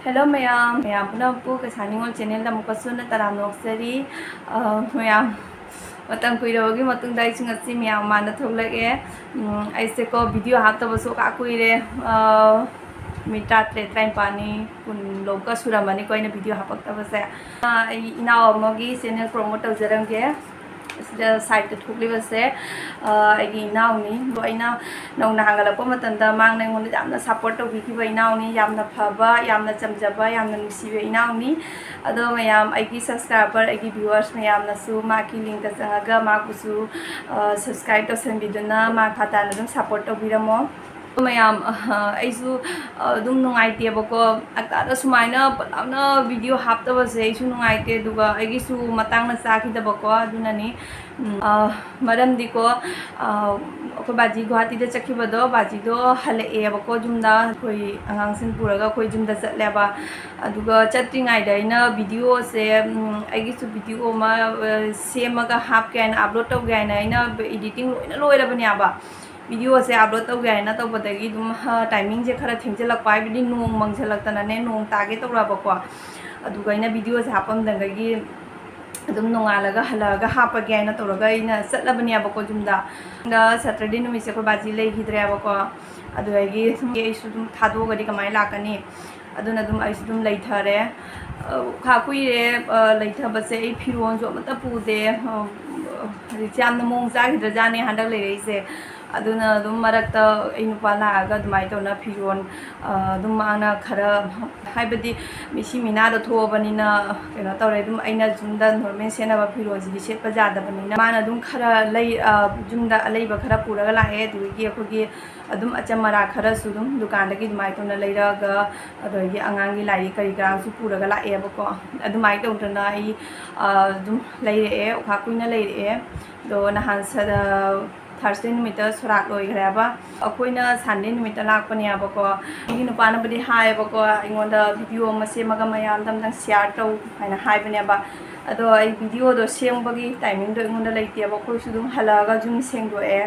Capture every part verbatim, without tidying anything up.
Hello ꯃꯌꯥꯝ, ꯃꯌꯥꯝ ꯄꯨꯝꯅꯃꯛꯄꯨ ꯀꯩꯁꯥ ꯅꯤꯉꯣꯜ channelꯗ ꯑꯃꯨꯛꯀꯁꯨ ꯍꯟꯅ ꯇꯔꯥꯝꯅ ꯑꯣꯛꯆꯔꯤ꯫ ꯑ, ꯃꯌꯥꯝ, ꯃꯇꯝ ꯀꯨꯏꯔꯕꯒꯤ ꯃꯇꯨꯡꯗ ꯑꯩꯁꯨ ꯉꯁꯤ ꯃꯌꯥꯝ ꯃꯥꯡꯗ ꯊꯣꯛꯂꯛꯑꯦ꯫ ꯎꯝ, ꯑꯩꯁꯦꯀꯣ video ꯍꯥꯞꯇꯕꯁꯨ ꯀꯥ ꯀꯨꯏꯔꯦ꯫ ꯑ, ꯅꯨꯃꯤꯠ ꯇꯔꯥꯇꯔꯦꯠ, ꯇꯔꯥꯅꯤꯄꯥꯜꯅꯤ, ꯀꯨꯟ ꯂꯣꯝꯀ ꯁꯨꯔꯝꯃꯅꯤꯀꯣ ꯑꯩꯅ video ꯍꯥꯞꯄꯛꯇꯕꯁꯦ꯫ ꯑ, ꯑꯩ ꯏꯅꯥꯎ ꯑꯃꯒꯤ channel promote ꯇꯧꯖꯔꯝꯒꯦ꯫ ꯑꯁꯤꯗ sideꯇ ꯊꯣꯛꯂꯤꯕꯁꯦ, ꯑ, ꯑꯩꯒꯤ ꯏꯅꯥꯎꯅꯤ꯫ ꯑꯗꯣ ꯑꯩꯅ ꯅꯧꯅ ꯍꯥꯡꯒꯠꯂꯛꯄ ꯃꯇꯝꯗ ꯃꯥꯅ ꯑꯩꯉꯣꯟꯗ ꯌꯥꯝꯅ support ꯇꯧꯕꯤꯈꯤꯕ ꯏꯅꯥꯎꯅꯤ꯫ ꯌꯥꯝꯅ ꯐꯕ, ꯌꯥꯝꯅ ꯆꯝꯖꯕ, ꯌꯥꯝꯅ ꯅꯨꯡꯁꯤꯕ ꯏꯅꯥꯎꯅꯤ꯫ ꯑꯗꯣ ꯃꯌꯥꯝ, ꯑꯩꯒꯤ subscriber, ꯑꯩꯒꯤ viewers ꯃꯌꯥꯝꯅꯁꯨ ꯃꯥꯒꯤ linkꯇ ꯆꯪꯉꯒ ꯃꯥꯕꯨꯁꯨ, ꯑ, subscribe ꯇꯧꯁꯟꯕꯤꯗꯨꯅ ꯃꯥ ꯈꯥ ꯇꯥꯅ ꯑꯗꯨꯝ support ꯇꯧꯕꯤꯔꯝꯃꯣ꯫ ꯃꯌꯥꯝ, ꯑ, ꯑꯩꯁꯨ, ꯑ, ꯑꯗꯨꯝ ꯅꯨꯡꯉꯥꯏꯇꯦꯕꯀꯣ꯫ ꯑꯀꯥꯗ ꯁꯨꯃꯥꯏꯅ ꯄꯠ ꯂꯥꯎꯅ video ꯍꯥꯞꯇꯕꯁꯦ ꯑꯩꯁꯨ ꯅꯨꯡꯉꯥꯏꯇꯦ꯫ ꯑꯗꯨꯒ ꯑꯩꯒꯤꯁꯨ ꯃꯇꯥꯡꯅ ꯆꯥꯈꯤꯗꯕꯀꯣ, ꯑꯗꯨꯅꯅꯤ꯫ ꯎꯝ, ꯑ, ꯃꯔꯝꯗꯤꯀꯣ, ꯑ, ꯑꯩꯈꯣꯏ ꯕꯥꯖꯤ ꯒꯨꯍꯥꯇꯤꯗ ꯆꯠꯈꯤꯕꯗꯣ, ꯕꯥꯖꯤꯗꯣ ꯍꯜꯂꯛꯑꯦꯕꯀꯣ ꯌꯨꯝꯗ꯫ ꯑꯩꯈꯣꯏ ꯑꯉꯥꯡꯁꯤꯡ ꯄꯨꯔꯒ ꯑꯩꯈꯣꯏ ꯌꯨꯝꯗ ꯆꯠꯂꯦꯕ꯫ ꯑꯗꯨꯒ ꯆꯠꯇ꯭ꯔꯤꯉꯩꯗ ꯑꯩꯅ videoꯁꯦ, ꯎꯝ, ꯑꯩꯒꯤꯁꯨ video ꯑꯃ, ꯑ, ꯁꯦꯝꯃꯒ ꯍꯥꯞꯀꯦ ꯍꯥꯏꯅ, upload ꯇꯧꯒꯦ ꯍꯥꯏꯅ ꯑꯩꯅ editing ꯂꯣꯏꯅ ꯂꯣꯏꯔꯕꯅꯦꯕ꯫ Videoꯁꯦ upload ꯇꯧꯒꯦ ꯍꯥꯏꯅ ꯇꯧꯕꯗꯒꯤ ꯑꯗꯨꯝ, ꯍ, timingꯁꯦ ꯈꯔ ꯊꯦꯡꯖꯤꯜꯂꯛꯄ, ꯍꯥꯏꯕꯗꯤ ꯅꯣꯡ ꯃꯪꯁꯤꯜꯂꯛꯇꯅꯅꯦ, ꯅꯣꯡ ꯇꯥꯒꯦ ꯇꯧꯔꯛꯑꯕꯀꯣ꯫ ꯑꯗꯨꯒ ꯑꯩꯅ videoꯁꯦ ꯍꯥꯞꯄꯝꯗꯕꯒꯤ ꯑꯗꯨꯝ ꯅꯣꯡꯉꯥꯜꯂꯒ ꯍꯜꯂꯛꯑꯒ ꯍꯥꯞꯄꯒꯦ ꯍꯥꯏꯅ ꯇꯧꯔꯒ ꯑꯩꯅ ꯆꯠꯂꯕꯅꯦꯕꯀꯣ ꯌꯨꯝꯗ꯫ ꯑꯗ Saturday ꯅꯨꯃꯤꯠꯁꯦ ꯑꯩꯈꯣꯏ ꯕꯥꯖꯤ ꯂꯩꯈꯤꯗ꯭ꯔꯦꯕꯀꯣ꯫ ꯑꯗꯨꯗꯒꯤ ꯁꯨꯝ ꯑꯩꯁꯨ ꯑꯗꯨꯝ ꯊꯥꯗꯣꯛꯑꯒꯗꯤ ꯀꯃꯥꯏꯅ ꯂꯥꯛꯀꯅꯤ? ꯑꯗꯨꯅ ꯑꯗꯨꯝ ꯑꯩꯁꯨ ꯑꯗꯨꯝ ꯂꯩꯊꯔꯦ꯫ ꯑ, ꯈꯥ ꯀꯨꯏꯔꯦ, ꯑ, ꯂꯩꯊꯕꯁꯦ꯫ ꯑꯩ ꯐꯤꯔꯣꯜꯁꯨ ꯑꯃꯠꯇ ꯄꯨꯗꯦ꯫ ꯑ, ꯍꯧꯖꯤꯛꯁꯦ ꯌꯥꯝꯅ ꯃꯑꯣꯡ ꯆꯥꯈꯤꯗ꯭ꯔꯖꯥꯠꯅꯦ ꯍꯟꯗꯛ ꯂꯩꯔꯛꯏꯁꯦ꯫ ꯑꯗꯨꯅ ꯑꯗꯨꯝ ꯃꯔꯛꯇ ꯑꯩ ꯅꯨꯄꯥ ꯂꯥꯛꯑꯒ ꯑꯗꯨꯃꯥꯏꯅ ꯇꯧꯅ ꯐꯤꯔꯣꯜ, ꯑ, ꯑꯗꯨꯝ ꯃꯥꯅ ꯈꯔ, ꯍꯥꯏꯕꯗꯤ ꯃꯤꯁꯤ ꯃꯤꯅꯥꯗ ꯊꯣꯛꯑꯕꯅꯤꯅ ꯀꯩꯅꯣ ꯇꯧꯔꯦ, ꯑꯗꯨꯝ ꯑꯩꯅ ꯌꯨꯝꯗ normal ꯁꯦꯠꯅꯕ ꯐꯤꯔꯣꯜꯁꯤꯗꯤ ꯁꯦꯠꯄ ꯌꯥꯗꯕꯅꯤꯅ ꯃꯥꯅ ꯑꯗꯨꯝ ꯈꯔ ꯂꯩ, ꯑ, ꯌꯨꯝꯗ ꯑꯂꯩꯕ ꯈꯔ ꯄꯨꯔꯒ ꯂꯥꯛꯑꯦ꯫ ꯑꯗꯨꯗꯒꯤ ꯑꯩꯈꯣꯏꯒꯤ ꯑꯗꯨꯝ ꯑꯆꯝ ꯑꯔꯥꯛ ꯈꯔꯁꯨ ꯑꯗꯨꯝ ꯗꯨꯀꯥꯟꯗꯒꯤ ꯑꯗꯨꯃꯥꯏꯅ ꯇꯧꯅ ꯂꯩꯔꯛꯑꯒ, ꯑꯗꯒꯤ ꯑꯉꯥꯡꯒꯤ ꯂꯥꯏꯔꯤꯛ ꯀꯔꯤ ꯀꯔꯥꯁꯨ ꯄꯨꯔꯒ ꯂꯥꯛꯑꯦꯕꯀꯣ꯫ ꯑꯗꯨꯃꯥꯏꯅ ꯇꯧꯗꯅ ꯑꯩ, ꯑ, ꯑꯗꯨꯝ ꯂꯩꯔꯛꯑꯦ, ꯑꯣꯈꯥꯛ ꯀꯨꯏꯅ ꯂꯩꯔꯛꯑꯦ꯫ ꯑꯗꯣ ꯅꯍꯥꯟ ꯁ-, ꯑ, Thursday ꯅꯨꯃꯤꯠꯇ ꯁꯣꯔꯥꯠ ꯂꯣꯏꯈ꯭ꯔꯦꯕ꯫ ꯑꯩꯈꯣꯏꯅ Sunday ꯅꯨꯃꯤꯠꯇ ꯂꯥꯛꯄꯅꯦꯕꯀꯣ꯫ ꯑꯩꯒꯤ ꯅꯨꯄꯥꯅꯕꯨꯗꯤ ꯍꯥꯏꯌꯦꯕꯀꯣ, ꯑꯩꯉꯣꯟꯗ video ꯑꯃ ꯁꯦꯝꯃꯒ ꯃꯌꯥꯝꯗ ꯑꯝꯇꯪ share ꯇꯧ ꯍꯥꯏꯅ ꯍꯥꯏꯕꯅꯦꯕ꯫ ꯑꯗꯣ ꯑꯩ videoꯗꯣ ꯁꯦꯝꯕꯒꯤ timingꯗꯣ ꯑꯩꯉꯣꯟꯗ ꯂꯩꯇꯦꯕ꯫ ꯑꯩꯈꯣꯏꯁꯨ ꯑꯗꯨꯝ ꯍꯜꯂꯛꯑꯒ ꯌꯨꯝ ꯁꯦꯡꯗꯣꯛꯑꯦ꯫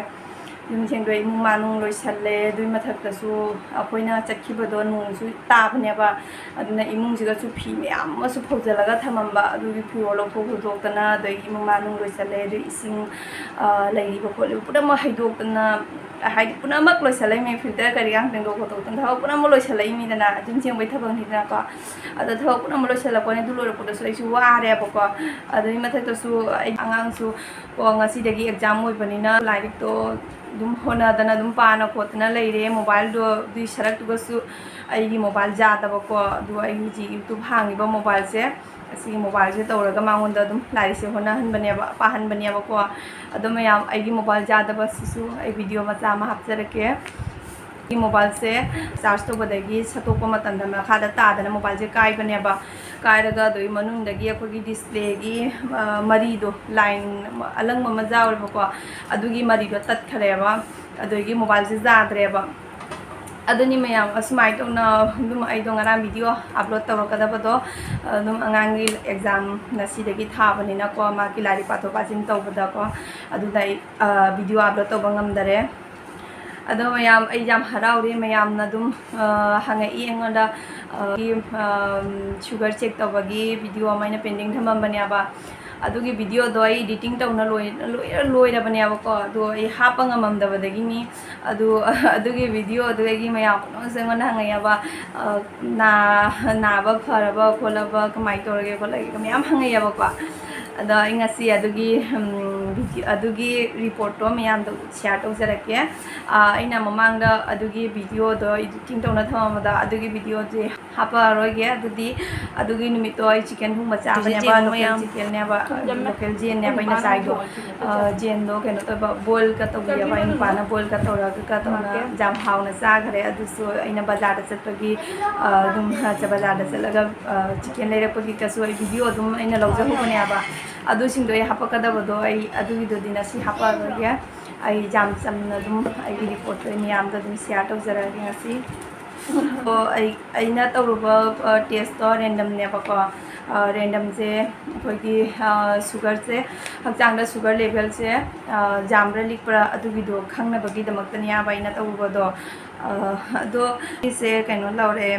ꯌꯨꯝ ꯁꯦꯡꯗꯣꯛꯑꯦ, ꯏꯃꯨꯡ ꯃꯅꯨꯡ ꯂꯣꯏꯁꯜꯂꯦ꯫ ꯑꯗꯨꯒꯤ ꯃꯊꯛꯇꯁꯨ ꯑꯩꯈꯣꯏꯅ ꯆꯠꯈꯤꯕꯗꯣ ꯅꯣꯡꯁꯨ ꯇꯥꯕꯅꯦꯕ, ꯑꯗꯨꯅ ꯏꯃꯨꯡꯁꯤꯒꯁꯨ ꯐꯤ ꯃꯌꯥꯝ ꯑꯃꯁꯨ ꯐꯧꯖꯤꯜꯂꯒ ꯊꯝꯃꯝꯕ, ꯑꯗꯨꯒꯤ ꯐꯤꯔꯣꯜ ꯂꯧꯊꯣꯛ ꯈꯣꯠꯇꯣꯛꯇꯅ, ꯑꯗꯒꯤ ꯏꯃꯨꯡ ꯃꯅꯨꯡ ꯂꯣꯏꯁꯜꯂꯦ, ꯑꯗꯩ ꯏꯁꯤꯡ, ꯑ, ꯂꯩꯔꯤꯕ ꯈꯣꯠꯂꯤꯕ ꯄꯨꯝꯅꯃꯛ ꯍꯩꯗꯣꯛꯇꯅ, ꯍꯥꯏꯗꯤ ꯄꯨꯝꯅꯃꯛ ꯂꯣꯏꯁꯜꯂꯛꯏꯃꯤ, ꯐꯤꯜꯇꯔ ꯀꯔꯤ ꯀꯔꯥ ꯁꯦꯡꯗꯣꯛ ꯈꯣꯠꯇꯣꯛꯇꯅ ꯊꯕꯛ ꯄꯨꯝꯅꯃꯛ ꯂꯣꯏꯁꯜꯂꯛꯏꯃꯤꯗꯅ, ꯌꯨꯝ ꯁꯦꯡꯕꯒꯤ ꯊꯕꯛꯅꯤꯗꯅꯀꯣ꯫ ꯑꯗꯣ ꯊꯕꯛ ꯄꯨꯝꯅꯃꯛ ꯂꯣꯏꯁꯜꯂꯛꯄꯅꯦ, ꯑꯗꯨ ꯂꯣꯏꯔꯛꯄꯗꯁꯨ ꯑꯩꯁꯨ ꯋꯥꯔꯦꯕꯀꯣ꯫ ꯑꯗꯨꯒꯤ ꯃꯊꯛꯇꯁꯨ ꯑꯩ ꯑꯉꯥꯡꯁꯨ ꯀꯣ ꯉꯁꯤꯗꯒꯤ ꯑꯦꯛꯖꯥꯝ ꯑꯣꯏꯕꯅꯤꯅ ꯂꯥꯏꯔꯤꯛꯇꯣ ꯑꯗꯨꯝ ꯍꯣꯠꯅꯗꯅ ꯑꯗꯨꯝ ꯄꯥꯅ ꯈꯣꯠꯇꯅ ꯂꯩꯔꯦ꯫ ꯃꯣꯕꯥꯏꯜꯗꯣ ꯑꯗꯨꯏ ꯁꯔꯛꯇꯨꯒꯁꯨ ꯑꯩꯒꯤ ꯃꯣꯕꯥꯏꯜ ꯌꯥꯗꯕꯀꯣ꯫ ꯑꯗꯨ ꯑꯩ ꯍꯧꯖꯤꯛ YouTube ꯍꯥꯡꯉꯤꯕ ꯃꯣꯕꯥꯏꯜꯁꯦ, ꯑꯁꯤꯒꯤ ꯃꯣꯕꯥꯏꯜꯁꯦ ꯇꯧꯔꯒ ꯃꯉꯣꯟꯗ ꯑꯗꯨꯝ ꯂꯥꯏꯔꯤꯛꯁꯦ ꯍꯣꯠꯅꯍꯟꯕꯅꯦꯕ, ꯄꯥꯍꯟꯕꯅꯦꯕꯀꯣ꯫ ꯑꯗꯣ ꯃꯌꯥꯝ, ꯑꯩꯒꯤ ꯃꯣꯕꯥꯏꯜ ꯌꯥꯗꯕꯁꯤꯁꯨ ꯑꯩ ꯚꯤꯗꯤꯑꯣ ꯃꯆꯥ ꯑꯃ ꯍꯥꯞꯆꯔꯛꯀꯦ꯫ ꯑꯩꯒꯤ ꯃꯣꯕꯥꯏꯜꯁꯦ ꯆꯥꯔꯖ ꯇꯧꯕꯗꯒꯤ ꯁꯠꯇꯣꯛꯄ ꯃꯇꯝꯗ ꯃꯈꯥꯗ ꯇꯥꯗꯅ ꯃꯣꯕꯥꯏꯜꯁꯦ ꯀꯥꯏꯕꯅꯦꯕ꯫ ꯀꯥꯏꯔꯒ ꯑꯗꯨꯒꯤ ꯃꯅꯨꯡꯗꯒꯤ ꯑꯩꯈꯣꯏꯒꯤ ꯗꯤꯁꯄ꯭ꯂꯦꯒꯤ, ꯑ, ꯃꯔꯤꯗꯣ, ꯂꯥꯏꯟ ꯑꯂꯪꯕ ꯑꯃ ꯌꯥꯎꯔꯦꯕꯀꯣ, ꯑꯗꯨꯒꯤ ꯃꯔꯤꯗꯣ ꯇꯠꯈ꯭ꯔꯦꯕ꯫ ꯑꯗꯨꯗꯒꯤ ꯃꯣꯕꯥꯏꯜꯁꯦ ꯌꯥꯗ꯭ꯔꯦꯕ꯫ ꯑꯗꯨꯅꯤ ꯃꯌꯥꯝ, ꯑꯁꯨꯃꯥꯏꯅ ꯇꯧꯅ ꯑꯗꯨꯝ ꯑꯩꯗꯣ ꯉꯔꯥꯡ ꯚꯤꯗꯤꯑꯣ ꯑꯞꯂꯣꯗ ꯇꯧꯔꯛꯀꯗꯕꯗꯣ, ꯑꯗꯨꯝ ꯑꯉꯥꯡꯒꯤ ꯑꯦꯛꯖꯥꯝ ꯉꯁꯤꯗꯒꯤ ꯊꯥꯕꯅꯤꯅꯀꯣ, ꯃꯥꯒꯤ ꯂꯥꯏꯔꯤꯛ ꯄꯥꯊꯣꯛ ꯄꯥꯁꯤꯟ ꯇꯧꯕꯗꯀꯣ, ꯑꯗꯨꯗ ꯑꯩ, ꯑ, ꯚꯤꯗꯤꯑꯣ ꯑꯞꯂꯣꯗ ꯇꯧꯕ ꯉꯝꯗꯔꯦ꯫ ꯑꯗꯣ ꯃꯌꯥꯝ, ꯑꯩ ꯌꯥꯝ ꯍꯔꯥꯎꯔꯦ꯫ ꯃꯌꯥꯝꯅ ꯑꯗꯨꯝ, ꯑ, ꯍꯪꯉꯛꯏ ꯑꯩꯉꯣꯟꯗ, ꯑ, ꯁꯨꯒꯔ ꯆꯦꯛ ꯇꯧꯕꯒꯤ ꯚꯤꯗꯤꯑꯣ ꯑꯃ ꯑꯩꯅ ꯄꯦꯟꯗꯤꯡ ꯊꯝꯃꯝꯕꯅꯦꯕ꯫ ꯑꯗꯨꯒꯤ ꯚꯤꯗꯤꯑꯣꯗꯣ ꯑꯩ ꯏꯗꯤꯇꯤꯡ ꯇꯧꯅ ꯂꯣꯏ-, ꯂꯣꯏꯔ-, ꯂꯣꯏꯔꯕꯅꯦꯕꯀꯣ꯫ ꯑꯗꯣ ꯑꯩ ꯍꯥꯞꯄ ꯉꯝꯃꯝꯗꯕꯗꯒꯤꯅꯤ꯫ ꯑꯗꯨ, ꯑꯗꯨꯒꯤ ꯚꯤꯗꯤꯑꯣꯗꯨꯗꯒꯤ ꯃꯌꯥꯝ ꯄꯨꯝꯅꯃꯛꯁꯦ ꯑꯩꯉꯣꯟꯗ ꯍꯪꯉꯛꯑꯦꯕ, ꯑ, ꯅꯥ-, ꯅꯥꯕ ꯐꯔꯕ ꯈꯣꯠꯂꯕ, ꯀꯃꯥꯏꯅ ꯇꯧꯔꯒꯦ ꯈꯣꯠꯂꯒꯦ ꯃꯌꯥꯝ ꯍꯪꯉꯛꯑꯦꯕꯀꯣ꯫ ꯑꯗꯣ ꯑꯩ ꯉꯁꯤ ꯑꯗꯨꯒꯤ, ꯎꯝ, ꯚꯤꯗꯤꯑꯣ, ꯑꯗꯨꯒꯤ ꯔꯤꯄꯣꯔꯠꯇꯣ ꯃꯌꯥꯝꯗ ꯁꯤꯌꯥꯔ ꯇꯧꯖꯔꯛꯀꯦ꯫ ꯑ, ꯑꯩꯅ ꯃꯃꯥꯡꯗ ꯑꯗꯨꯒꯤ ꯚꯤꯗꯤꯑꯣꯗꯣ ꯏꯗꯤꯇꯤꯡ ꯇꯧꯅ ꯊꯝꯃꯝꯕꯗ, ꯑꯗꯨꯒꯤ ꯚꯤꯗꯤꯑꯣꯁꯦ ꯍꯥꯞꯄꯛꯑꯔꯣꯏꯒꯦ꯫ ꯑꯗꯨꯗꯤ ꯑꯗꯨꯒꯤ ꯅꯨꯃꯤꯠꯇꯣ ꯑꯩ ꯆꯤꯀꯟ ꯊꯣꯡꯕ ꯆꯥꯕꯅꯦꯕ, ꯌꯦꯟ ꯂꯣꯀꯦꯜ ꯃꯌꯥꯝ ꯆꯤꯀꯟꯅꯦꯕ, ꯊꯣꯡꯖꯜꯂꯦ꯫ ꯂꯣꯀꯦꯜ ꯌꯦꯟꯅꯦꯕ ꯑꯩꯅ ꯆꯥꯏꯗꯣ꯫ ꯑ, ꯌꯦꯟꯗꯣ ꯀꯩꯅꯣ ꯇꯧꯕ, ꯕꯣꯏꯜꯒ ꯇꯧꯕꯤꯌꯦꯕ ꯑꯩ ꯅꯨꯄꯥꯅ, ꯕꯣꯏꯜꯒ ꯇꯧꯔꯒ ꯇꯧꯅ ꯌꯥꯝ ꯍꯥꯎꯅ ꯆꯥꯈ꯭ꯔꯦ꯫ ꯑꯗꯨꯁꯨ ꯑꯩꯅ ꯕꯖꯥꯔꯗ ꯆꯠꯄꯒꯤ, ꯑ, ꯑꯗꯨꯝ, ꯑ, ꯕꯖꯥꯔꯗ ꯆꯠꯂꯒ, ꯑ, ꯆꯤꯀꯟ ꯂꯩꯔꯛꯄꯒꯤꯒꯁꯨ ꯑꯩ ꯚꯤꯗꯤꯑꯣ ꯑꯗꯨꯝ ꯑꯩꯅ ꯂꯧꯖꯍꯧꯕꯅꯦꯕ꯫ ꯑꯗꯨꯁꯤꯡꯗꯣ ꯑꯩ ꯍꯥꯄꯛꯀꯗꯕꯗꯣ ꯑꯩ ꯑꯗꯨꯒꯤꯗꯨꯗꯤ ꯉꯁꯤ ꯍꯥꯄꯛꯑꯔꯣꯏꯒꯦ꯫ ꯑꯩ ꯌꯥꯝ ꯆꯝꯅ ꯑꯗꯨꯝ ꯑꯩꯒꯤ ꯔꯤꯄꯣꯔꯠꯇꯣ ꯑꯩ ꯃꯌꯥꯝꯗ ꯑꯗꯨꯝ ꯁꯤꯌꯥꯔ ꯇꯧꯖꯔꯛꯑꯒꯦ ꯉꯁꯤ꯫ ꯑꯣ, ꯑꯩ, ꯑꯩꯅ ꯇꯧꯔꯨꯕ, ꯑ, ꯇꯦꯁꯇꯣ ꯔꯦꯟꯗꯝꯅꯦꯕꯀꯣ꯫ ꯔꯦꯟꯗꯝꯁꯦ ꯑꯩꯈꯣꯏꯒꯤ ꯁꯨꯒꯔꯁꯦ, ꯍꯛꯆꯥꯡꯗ ꯁꯨꯒꯔ ꯂꯦꯚꯦꯜꯁꯦ ꯌꯥꯝꯕ꯭ꯔꯥ ꯂꯤꯛꯄ꯭ꯔꯥ ꯑꯗꯨꯒꯤꯗꯣ ꯈꯪꯅꯕꯒꯤꯗꯃꯛꯇꯅꯦꯕ ꯑꯩꯅ ꯇꯧꯔꯨꯕꯗꯣ꯫ ꯑꯗꯣ ꯑꯩꯁꯦ ꯀꯩꯅꯣ ꯂꯧꯔꯦ,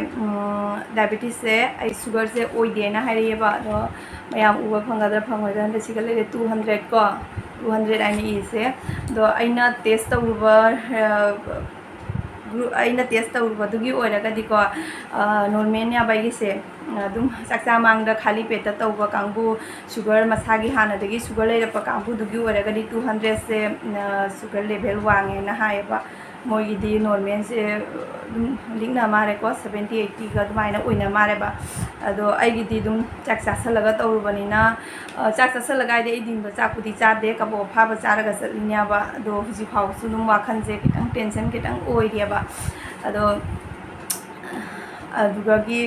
ꯗꯥꯏꯕꯦꯇꯤꯁꯁꯦ ꯑꯩ ꯁꯨꯒꯔꯁꯦ ꯑꯣꯏꯗꯦꯅ ꯍꯥꯏꯔꯛꯑꯦꯕ꯫ ꯑꯗꯣ ꯃꯌꯥꯝ ꯎꯕ ꯐꯪꯒꯗ꯭ꯔꯥ ꯐꯪꯉꯣꯏꯗ꯭ꯔꯥ, ꯍꯟꯗꯛ ꯁꯤꯒ ꯂꯩꯔꯦ, ꯇꯨ ꯍꯟꯗ꯭ꯔꯦꯠ ꯀꯣ, ꯇꯨ ꯍꯟꯗ꯭ꯔꯦꯠ ꯍꯥꯏꯅ ꯏꯁꯦ꯫ ꯑꯗꯣ ꯑꯩꯅ ꯇꯦꯁ ꯇꯧꯔꯨꯕ, ꯒ꯭ꯔꯨꯞ ꯑꯩꯅ ꯇꯦꯁ ꯇꯧꯔꯨꯕꯗꯨꯒꯤ ꯑꯣꯏꯔꯒꯗꯤꯀꯣ, ꯅꯣꯔꯃꯦꯜꯅꯦꯕ ꯑꯩꯒꯤꯁꯦ꯫ ꯑꯗꯨꯝ ꯆꯥꯛꯆꯥ ꯃꯥꯡꯗ ꯈꯥꯂꯤ ꯄꯦꯠꯇ ꯇꯧꯕ ꯀꯥꯡꯕꯨ, ꯁꯨꯒꯔ ꯃꯁꯥꯒꯤ ꯍꯥꯟꯅꯗꯒꯤ ꯁꯨꯒꯔ ꯂꯩꯔꯛꯄ ꯀꯥꯡꯕꯨꯗꯨꯒꯤ ꯑꯣꯏꯔꯒꯗꯤ ꯇꯨ ꯍꯟꯗ꯭ꯔꯦꯠꯁꯦ ꯁꯨꯒꯔ ꯂꯦꯚꯦꯜ ꯋꯥꯡꯉꯦꯅ ꯍꯥꯏꯌꯦꯕ꯫ ꯃꯣꯏꯒꯤꯗꯤ ꯅꯣꯔꯃꯦꯜꯁꯦ ꯑꯗꯨꯝ ꯂꯤꯛꯅ ꯃꯥꯜꯂꯦꯀꯣ, ꯁꯕꯦꯟꯇꯤ ꯑꯩꯠꯇꯤꯒ ꯑꯗꯨꯃꯥꯏꯅ ꯑꯣꯏꯅ ꯃꯥꯜꯂꯦꯕ꯫ ꯑꯗꯣ ꯑꯩꯒꯤꯗꯤ ꯑꯗꯨꯝ ꯆꯥꯛ ꯆꯥꯁꯜꯂꯒ ꯇꯧꯔꯨꯕꯅꯤꯅ, ꯆꯥꯛ ꯆꯥꯁꯜꯂꯒ ꯍꯥꯏꯗꯤ ꯑꯩ ꯅꯨꯡꯊꯤꯟꯗ ꯆꯥꯛꯄꯨꯗꯤ ꯆꯥꯗꯦ, ꯀꯕꯣꯛ ꯑꯐꯥꯕ ꯆꯥꯔꯒ ꯆꯠꯂꯤꯅꯦꯕ꯫ ꯑꯗꯣ ꯍꯧꯖꯤꯛ ꯐꯥꯎꯕꯁꯨ ꯑꯗꯨꯝ ꯋꯥꯈꯜꯁꯦ ꯈꯤꯇꯪ ꯇꯦꯟꯁꯟ ꯈꯤꯇꯪ ꯑꯣꯏꯔꯤꯑꯕ꯫ ꯑꯗꯣ ꯑꯗꯨꯗꯒꯤ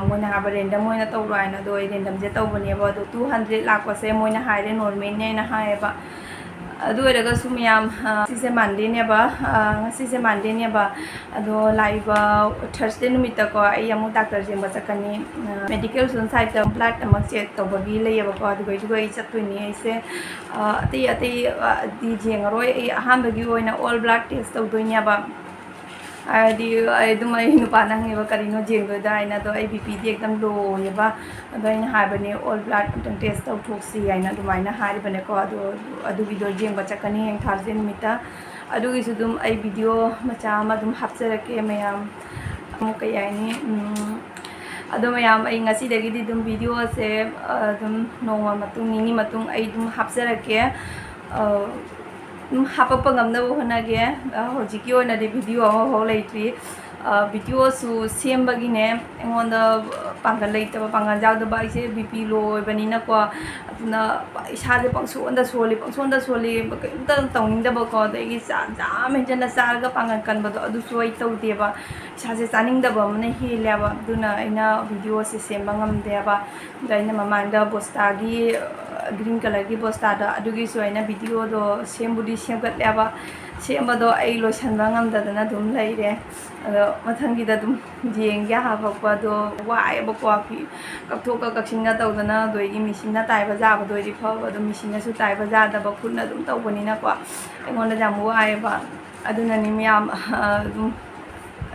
ꯃꯣꯏꯅ ꯍꯥꯏꯕ ꯔꯦꯟꯗꯝ ꯑꯣꯏꯅ ꯇꯧꯔꯣ ꯍꯥꯏꯅ, ꯑꯗꯣ ꯑꯩ ꯔꯦꯟꯗꯝꯁꯦ ꯇꯧꯕꯅꯦꯕ꯫ ꯑꯗꯣ ꯇꯨ ꯍꯟꯗ꯭ꯔꯦꯠ ꯂꯥꯛꯄꯁꯦ ꯃꯣꯏꯅ ꯍꯥꯏꯔꯦ ꯅꯣꯔꯃꯦꯜꯅꯦꯅ ꯍꯥꯏꯌꯦꯕ꯫ ꯑꯗꯨ ꯑꯣꯏꯔꯒꯁꯨ ꯃꯌꯥꯝ, ꯉꯁꯤꯁꯦ ꯃꯟꯗꯦꯅꯦꯕ, ꯉꯁꯤꯁꯦ ꯃꯟꯗꯦꯅꯦꯕ꯫ ꯑꯗꯣ ꯂꯥꯛꯏꯕ ꯊꯔꯁꯗꯦ ꯅꯨꯃꯤꯠꯇꯀꯣ ꯑꯩ ꯑꯃꯨꯛ ꯗꯥꯛꯇꯔ ꯌꯦꯡꯕ ꯆꯠꯀꯅꯤ꯫ ꯃꯦꯗꯤꯀꯦꯜ ꯁꯣꯁꯥꯏꯇꯤꯗ ꯕ꯭ꯂꯗ ꯑꯃꯨꯛ ꯆꯦꯛ ꯇꯧꯕꯒꯤ ꯂꯩꯌꯦꯕꯀꯣ, ꯑꯗꯨꯒꯩꯗꯨꯒ ꯑꯩ ꯆꯠꯇꯣꯏꯅꯤ ꯑꯩꯁꯦ꯫ ꯑꯇꯩ ꯑꯇꯩ ꯗꯤ ꯌꯦꯡꯉꯔꯣꯏ꯫ ꯑꯩ ꯑꯍꯥꯟꯕꯒꯤ ꯑꯣꯏꯅ ꯑꯣꯜ ꯕ꯭ꯂꯗ ꯇꯦꯁ ꯇꯧꯗꯣꯏꯅꯦꯕ꯫ ꯍꯥꯏꯗꯤ ꯑꯩ ꯑꯗꯨꯝ, ꯑꯩ ꯅꯨꯄꯥꯅ ꯍꯪꯉꯦꯕ, "ꯀꯔꯤꯅꯣ ꯌꯦꯡꯗꯣꯏꯗꯣ?" ꯍꯥꯏꯅ꯫ ꯑꯗꯣ ꯑꯩ ꯕꯤ ꯄꯤꯗꯤ ꯑꯦꯛꯗꯝ ꯂꯣ ꯑꯣꯏꯌꯦꯕ꯫ ꯑꯗꯣ ꯑꯩꯅ ꯍꯥꯏꯕꯅꯦ, "ꯑꯣꯜ ꯕ꯭ꯂꯗ ꯑꯝꯇꯪ ꯇꯦꯁ ꯇꯧꯊꯣꯛꯁꯤ" ꯍꯥꯏꯅ ꯑꯗꯨꯃꯥꯏꯅ ꯍꯥꯏꯔꯤꯕꯅꯦꯀꯣ꯫ ꯑꯗꯣ ꯑꯗꯨꯒꯤꯗꯣ ꯌꯦꯡꯕ ꯆꯠꯀꯅꯤ ꯍꯌꯦꯡ ꯊꯥꯔꯁꯗꯦ ꯅꯨꯃꯤꯠꯇ꯫ ꯑꯗꯨꯒꯤꯁꯨ ꯑꯗꯨꯝ ꯑꯩ ꯚꯤꯗꯤꯑꯣ ꯃꯆꯥ ꯑꯃ ꯑꯗꯨꯝ ꯍꯥꯞꯆꯔꯛꯀꯦ ꯃꯌꯥꯝ꯫ ꯑꯃꯨꯛ ꯀꯩ ꯍꯥꯏꯅꯤ, ꯑꯗꯣ ꯃꯌꯥꯝ, ꯑꯩ ꯉꯁꯤꯗꯒꯤꯗꯤ ꯑꯗꯨꯝ ꯚꯤꯗꯤꯑꯣꯁꯦ ꯑꯗꯨꯝ ꯅꯣꯡꯃ ꯃꯇꯨꯡ, ꯅꯤꯅꯤ ꯃꯇꯨꯡ ꯑꯩ ꯑꯗꯨꯝ ꯍꯥꯞꯆꯔꯛꯀꯦ꯫ ꯑꯗꯨꯝ ꯍꯥꯄꯛꯄ ꯉꯝꯅꯕ ꯍꯣꯠꯅꯒꯦ꯫ ꯍꯧꯖꯤꯛꯀꯤ ꯑꯣꯏꯅꯗꯤ ꯚꯤꯗꯤꯑꯣ ꯑꯃꯐꯥꯎ ꯂꯩꯇ꯭ꯔꯤ꯫ ꯚꯤꯗꯤꯑꯣꯁꯨ ꯁꯦꯝꯕꯒꯤꯅꯦ ꯑꯩꯉꯣꯟꯗ ꯄꯥꯡꯒꯜ ꯂꯩꯇꯕ, ꯄꯥꯡꯒꯜ ꯌꯥꯎꯗꯕ꯫ ꯑꯩꯁꯦ ꯕꯤ ꯄꯤ ꯂꯣ ꯑꯣꯏꯕꯅꯤꯅꯀꯣ, ꯑꯗꯨꯅ ꯏꯁꯥꯁꯦ ꯄꯪꯁꯣꯟꯗ ꯁꯣꯜꯂꯤ, ꯄꯪꯁꯣꯟꯗ ꯁꯣꯜꯂꯤ, ꯀꯩꯝꯇ ꯇꯧꯅꯤꯡꯗꯕꯀꯣ꯫ ꯑꯗꯒꯤ ꯆꯥꯛ ꯌꯥꯝ ꯍꯦꯟꯖꯟꯅ ꯆꯥꯔꯒ ꯄꯥꯡꯒꯜ ꯀꯟꯕꯗꯣ ꯑꯗꯨꯁꯨ ꯑꯩ ꯇꯧꯗꯦꯕ꯫ ꯏꯁꯥꯁꯦ ꯆꯥꯅꯤꯡꯗꯕ ꯑꯃꯅ ꯍꯦꯜꯂꯦꯕ꯫ ꯑꯗꯨꯅ ꯑꯩꯅ ꯚꯤꯗꯤꯑꯣꯁꯦ ꯁꯦꯝꯕ ꯉꯝꯗꯦꯕ꯫ ꯑꯗꯣ ꯑꯩꯅ ꯃꯃꯥꯡꯗ ꯕꯣꯁꯇꯥꯒꯤ, ꯒ꯭ꯔꯤꯟ ꯀꯂꯔꯒꯤ ꯕꯣꯁꯇꯥꯗꯣ, ꯑꯗꯨꯒꯤꯁꯨ ꯑꯩꯅ ꯚꯤꯗꯤꯑꯣꯗꯣ ꯁꯦꯝꯕꯨꯗꯤ ꯁꯦꯝꯒꯠꯂꯦꯕ꯫ ꯁꯦꯝꯕꯗꯣ ꯑꯩ ꯂꯣꯏꯁꯤꯟꯕ ꯉꯝꯗꯗꯅ ꯑꯗꯨꯝ ꯂꯩꯔꯦ꯫ ꯑꯗꯣ ꯃꯊꯪꯒꯤꯗ ꯑꯗꯨꯝ ꯌꯦꯡꯒꯦ꯫ ꯍꯥꯞꯄꯛꯄꯗꯣ ꯋꯥꯏꯑꯦꯕꯀꯣ, ꯐꯤ ꯀꯛꯊꯣꯛꯀ ꯀꯛꯁꯤꯟꯒ ꯇꯧꯗꯅ, ꯑꯗꯨꯗꯒꯤ ꯃꯦꯆꯤꯟꯅ ꯇꯥꯏꯕ ꯌꯥꯕꯗꯣ ꯑꯣꯏꯗꯤ ꯐꯕ, ꯑꯗꯣ ꯃꯦꯆꯤꯟꯅꯁꯨ ꯇꯥꯏꯕ ꯌꯥꯗꯕ, ꯈꯨꯠꯅ ꯑꯗꯨꯝ ꯇꯧꯕꯅꯤꯅꯀꯣ, ꯑꯩꯉꯣꯟꯗ ꯌꯥꯝ ꯋꯥꯏꯑꯦꯕ꯫ ꯑꯗꯨꯅꯅꯤ ꯃꯌꯥꯝ, ꯑ, ꯑꯗꯨꯝ,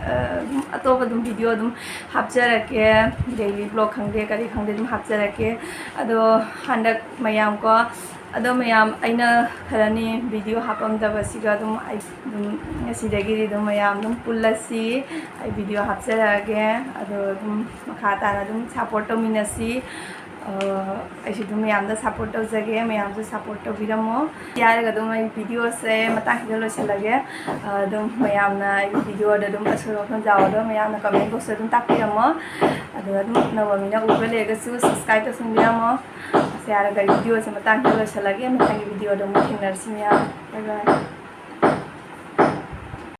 ꯑ, ꯑꯗꯨꯝ ꯑꯇꯣꯞꯄ ꯑꯗꯨꯝ ꯚꯤꯗꯤꯑꯣ ꯑꯗꯨꯝ ꯍꯥꯞꯆꯔꯛꯀꯦ, ꯗꯦꯂꯤ ꯕ꯭ꯂꯣꯛ ꯈꯪꯗꯦ ꯀꯔꯤ ꯈꯪꯗꯦ ꯑꯗꯨꯝ ꯍꯥꯞꯆꯔꯛꯀꯦ꯫ ꯑꯗꯣ ꯍꯟꯗꯛ ꯃꯌꯥꯝ ꯀꯣ, ꯑꯗꯣ ꯃꯌꯥꯝ, ꯑꯩꯅ ꯈꯔꯅꯤ ꯚꯤꯗꯤꯑꯣ ꯍꯥꯞꯄꯝꯗꯕꯁꯤꯒ ꯑꯗꯨꯝ ꯑꯩ ꯑꯗꯨꯝ ꯉꯁꯤꯗꯒꯤꯗꯤ ꯑꯗꯨꯝ ꯃꯌꯥꯝ ꯑꯗꯨꯝ ꯄꯨꯜꯂꯁꯤ꯫ ꯑꯩ ꯚꯤꯗꯤꯑꯣ ꯍꯥꯞꯆꯔꯛꯑꯒꯦ, ꯑꯗꯣ ꯑꯗꯨꯝ ꯃꯈꯥ ꯇꯥꯅ ꯑꯗꯨꯝ ꯁꯞꯄꯣꯔꯠ ꯇꯧꯃꯤꯟꯅꯁꯤ꯫ ꯑ, ꯑꯩꯁꯨ ꯑꯗꯨꯝ ꯃꯌꯥꯝꯗ ꯁꯞꯄꯣꯔꯠ ꯇꯧꯖꯒꯦ, ꯃꯌꯥꯝꯁꯨ ꯁꯞꯄꯣꯔꯠ ꯇꯧꯕꯤꯔꯝꯃꯣ꯫ ꯌꯥꯔꯒ ꯑꯗꯨꯝ ꯑꯩ ꯚꯤꯗꯤꯑꯣꯁꯦ ꯃꯇꯥꯡꯁꯤꯗ ꯂꯣꯏꯁꯤꯜꯂꯒꯦ꯫ ꯑ, ꯑꯗꯨꯝ ꯃꯌꯥꯝꯅ ꯑꯩꯒꯤ ꯚꯤꯗꯤꯑꯣꯗ ꯑꯗꯨꯝ ꯑꯁꯣꯏ ꯑꯈꯪ ꯌꯥꯎꯔꯗꯣ ꯃꯌꯥꯝꯅ ꯀꯃꯦꯟ ꯕꯣꯛꯁꯇ ꯑꯗꯨꯝ ꯇꯥꯛꯄꯤꯔꯝꯃꯣ꯫ ꯑꯗꯨꯒ ꯑꯗꯨꯝ ꯑꯅꯧꯕ ꯃꯤꯅ ꯎꯕ ꯂꯩꯔꯒꯁꯨ ꯁꯕꯁꯀ꯭ꯔꯥꯏꯕ ꯇꯧꯁꯟꯕꯤꯔꯝꯃꯣ꯫ ꯑꯁ, ꯌꯥꯔꯒ ꯚꯤꯗꯤꯑꯣꯁꯦ ꯃꯇꯥꯡꯁꯤꯗ ꯂꯣꯏꯁꯤꯜꯂꯒꯦ꯫ ꯃꯊꯪꯒꯤ ꯚꯤꯗꯤꯑꯣꯗ ꯑꯃꯨꯛ ꯊꯦꯡꯅꯔꯁꯤ ꯃꯌꯥꯝ꯫ ꯕꯥꯏ ꯕꯥꯏ꯫